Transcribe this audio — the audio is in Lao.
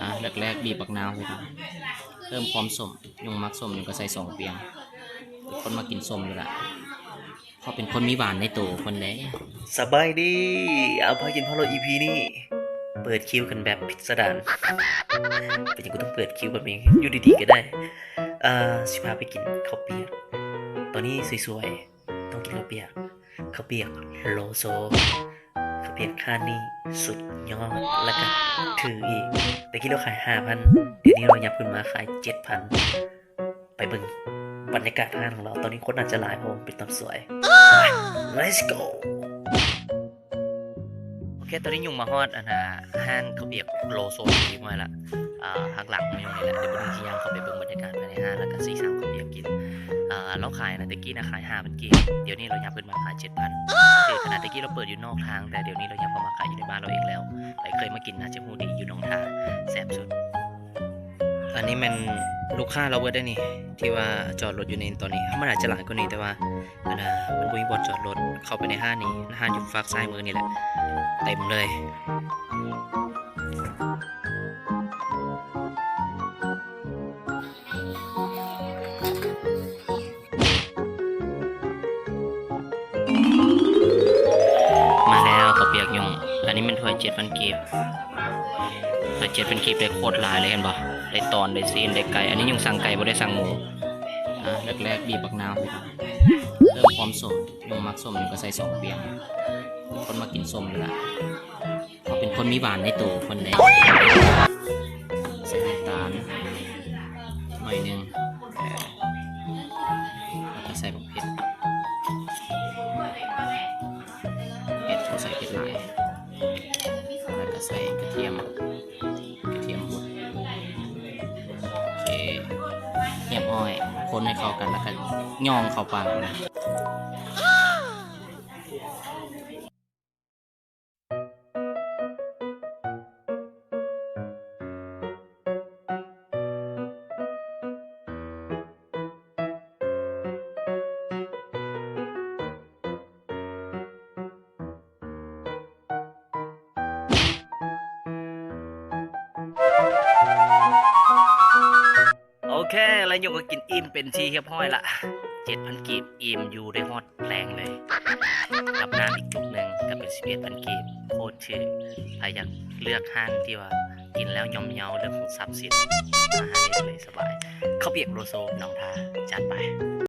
ອ່ະ ແລກໆ ບີບບັກນາວໃສ່ກ່ອນ ເພີ່ມຄວາມສົ້ມ. ຍຸ່ງມັກສົ້ມ ຍຸ່ງກໍໃສ່ສອງປຽງ. ເປັນຄົນມັກກິນສົ້ມຢູ່ລະ ເພາະເປັນຄົນມີຫວານໃນໂຕເພິ່ນເດ້. ສະບາຍດີ ເອົາ ພາກິນພາໂລ ອີພີນີ້ ເປີດຄິວກັນແບບພິດສະດານ. ເປັນຫຍັງກູຕ້ອງເປີດຄິວແບບນີ້ ຢູ່ດີໆ ກໍໄດ້. ເອີ ຊິພາໄປກິນເຂົ້າປຽກ. ຕອນນີ້ສວຍໆ ຕ້ອງກິນເຂົ້າປຽກ. ເຂົ້າປຽກໂລໂຊ ເຂົ້າປຽກຮ້ານນີ້ສຸດຍອດ ແລ້ວກະຖືກອີກ. ແຕ່ກີ້ລາວຂາຍຫ້າພັນ ດຽວນີ້ລາວຫຍັບຂຶ້ນມາຂາຍເຈັດພັນ. ໄປເບິ່ງບັນຍາກາດຮ້ານຂອງລາວ. ຕອນນີ້ຄົນໜ້າຈະຫຼາຍ ເພາະວ່າມັນເປັນຕອນສວຍ. Let's go. ໂອເຄ ຕອນນີ້ຍຸ່ງມາຮອດ ອັນນ່າ ຮ້ານເຂົ້າປຽກໂລໂຊທີ່ຮຽບຮ້ອຍລະ. ອ່າ ທາງຫຼັງມາຢູ່ນີ້ແຫຼະ. ດຽວມື້ໜຶ່ງຊິຍ່າງເຂົ້າໄປເບິ່ງບັນຍາກາດພາຍໃນຮ້ານ ແລ້ວກໍຊິສັ່ງເຂົ້າປຽກກິນ. ອ່າ ລາວຂາຍນະ ແຕ່ກີ້ນະຂາຍຫ້າພັນກີບ ດຽວນີ້ລາວຫຍັບຂຶ້ນມາຂາຍເຈັດພັນ. ຄືຂະໜາດແຕ່ກີ້ລາວເປີດຢູ່ນອກທາງ ແຕ່ດຽວນີ້ລາວຫຍັບເຂົ້າມາຂາຍຢູ່ໃນບ້ານລາວເອງແລ້ວ. ໃຜເຄີຍມາກິນໜ້າຈະຮູ້ດີ ຢູ່ໜອງທາ ແຊບສຸດ. ອັນນີ້ແມ່ນລູກຄ້າລາວເບິດເດ້ນີ້ ທີ່ວ່າຈອດລົດຢູ່ນີ້ຕອນນີ້. ທຳມະດາຈະຫຼາຍກວ່ານີ້ ແຕ່ວ່າ ອັນນ່າ ມັນບໍ່ມີບ່ອນຈອດລົດ. ເຂົ້າໄປໃນຮ້ານນີ້ ຮ້ານຢູ່ຟາກຊ້າຍມືນີ້ແຫຼະ ເຕັມເລີຍ. ມາແລ້ວ ເຂົ້າປຽກຍຸ່ງ. ອັນນີ້ແມ່ນຖ້ວຍເຈັດພັນກີບ. ຖ້ວຍເຈັດພັນກີບ ໄດ້ໂຄດຫຼາຍເລີຍ ເຫັນບໍ່? ໄດ້ຕອນ ໄດ້ຊີ້ນ ໄດ້ໄກ່. ອັນນີ້ຍຸ່ງສັ່ງໄກ່ ບໍ່ໄດ້ສັ່ງໝູ. ອ່າ ແລກໆ ບີບບັກນາວໃສ່ກ່ອນ ເພີ່ມຄວາມສົ້ມ. ຍຸ່ງມັກສົ້ມ ຍຸ່ງກໍໃສ່ສອງປຽງ. ເປັນຄົນມັກກິນສົ້ມຢູ່ລະ ເພາະເປັນຄົນມີຫວານໃນໂຕເພິ່ນເດ້. ໃສ່ນ້ຳຕານໜ້ອຍໜຶ່ງ ແລ້ວກໍໃສ່ບັກເຜັດ. ເຜັດ ບໍ່ໃສ່ເຜັດຫຼາຍ. ແລ້ວກໍໃສ່ກະທຽມ ກະທຽມບົດ. ໂອເຄ ຮຽບຮ້ອຍ. ຄົນໃຫ້ເຂົ້າກັນ ແລ້ວກໍຍ່ອງເຂົ້າປາກນະ. ໂອເຄ ແລະ ຍຸ່ງກໍກິນອີ່ມເປັນທີ່ຮຽບຮ້ອຍລະ ເຈັດພັນກີບ ອີ່ມຢູ່ໄດ້ຮອດແລງເລີຍ ກັບນ້ຳອີກຈຸກໜຶ່ງ ກໍເປັນສິບເອັດພັນກີບ ໂຄດຖືກ. ໃຜຢາກເລືອກຮ້ານທີ່ວ່າກິນແລ້ວຍ້ອມເຍົາເລື່ອງຂອງຊັບສິນ ມາຮ້ານນີ້ໄດ້ເລີຍສະບາຍ. ເຂົ້າປຽກໂລໂຊ ໜອງທາ ຈັດໄປ.